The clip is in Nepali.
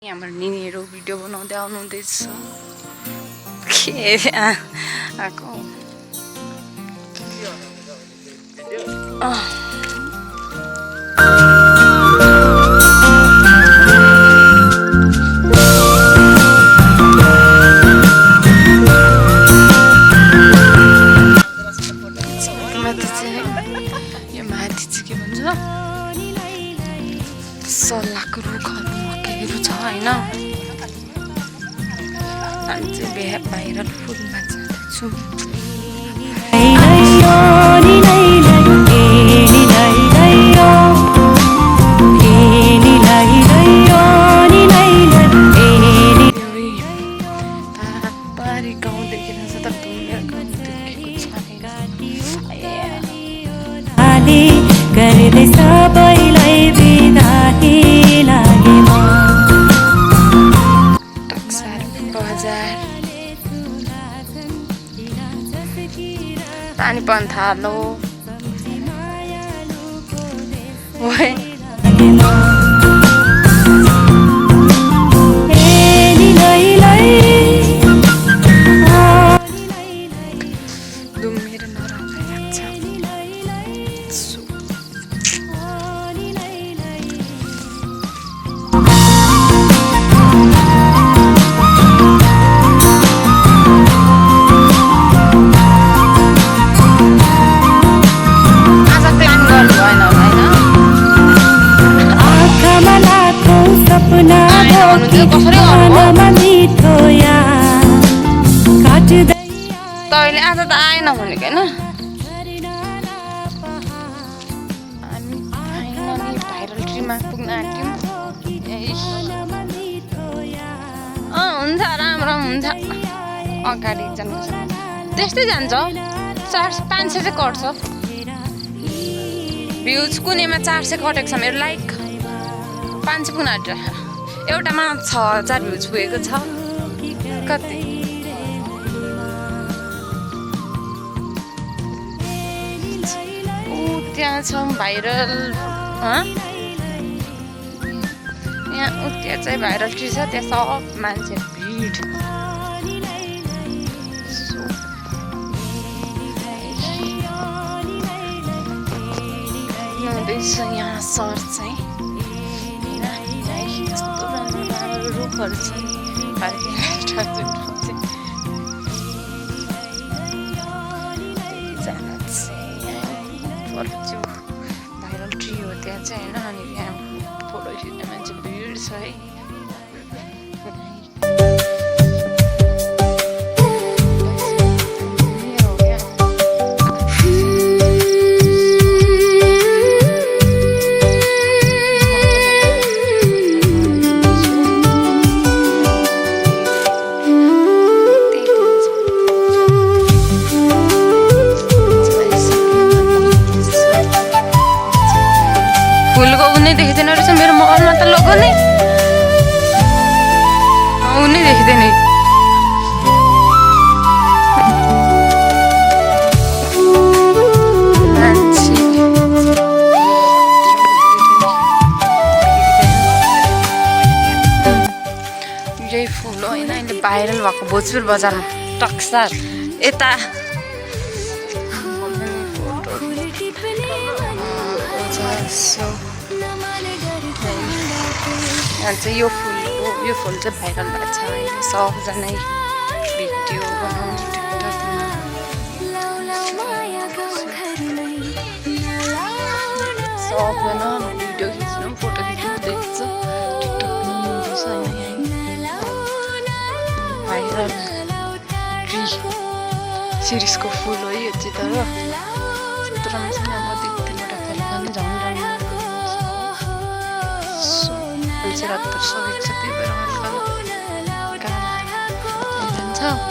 हाम्रो निनीहरू भिडियो बनाउँदै आउनुहुँदैछ के आको यो माथि चाहिँ के भन्छ सल्लाहको रुखहरू मकैहरू छ होइन हामी चाहिँ भाइरल फुलमा जाँदैछु ताराबारी गाउँ देखिरहेछ तर दुनियाँ गाउँ देखेको छैन पानी पर्न थालो दुमेर नराम्रो लाग्छ तैँले आज त आएन भनेको होइन हामी फाइनली भाइरल ट्रीमा पुग्न आँट्यौँ हुन्छ राम्रो हुन्छ अगाडि जानुपर्छ त्यस्तै जान्छ 400-500 चाहिँ कट्छ भ्युज कुनैमा 400 कटेको छ मेरो लाइक 500 पुग्न आँट्यो एउटामा 6000 भ्युज पुगेको छ कति त्यहाँ छ भाइरल यहाँ त्यहाँ चाहिँ भाइरल ट्री छ त्यहाँ सब मान्छे भिड हुँदैछ यहाँ सर चाहिँ कस्तो राम्रो राम्रो रुखहरू छ भाइरल ट्री हो त्यहाँ चाहिँ होइन अनि यहाँ फोटो खिच्ने मान्छे भिड छ है फुलको उनी देखिँदैन रहेछ मेरो मोबाइलमा त लोगो नै उनी देखिँदैन यही फुल हो होइन अहिले भाइरल भएको भोजपुर बजारमा टक्सार यता यहाँ चाहिँ यो फुल चाहिँ भाइरल भएको छ अहिले सबजना भिडियो बनाउने टिकटकमा सबजना भिडियो खिच्नु फोटो खिच्नु देख्छ टिकटकमा भाइरल ट्री सिरिजको फुल हो यो चाहिँ तर राम्रो छ नि अब देख्दैबाट पनि झन् राम्रो सबै छ त्यही भएर जान्छ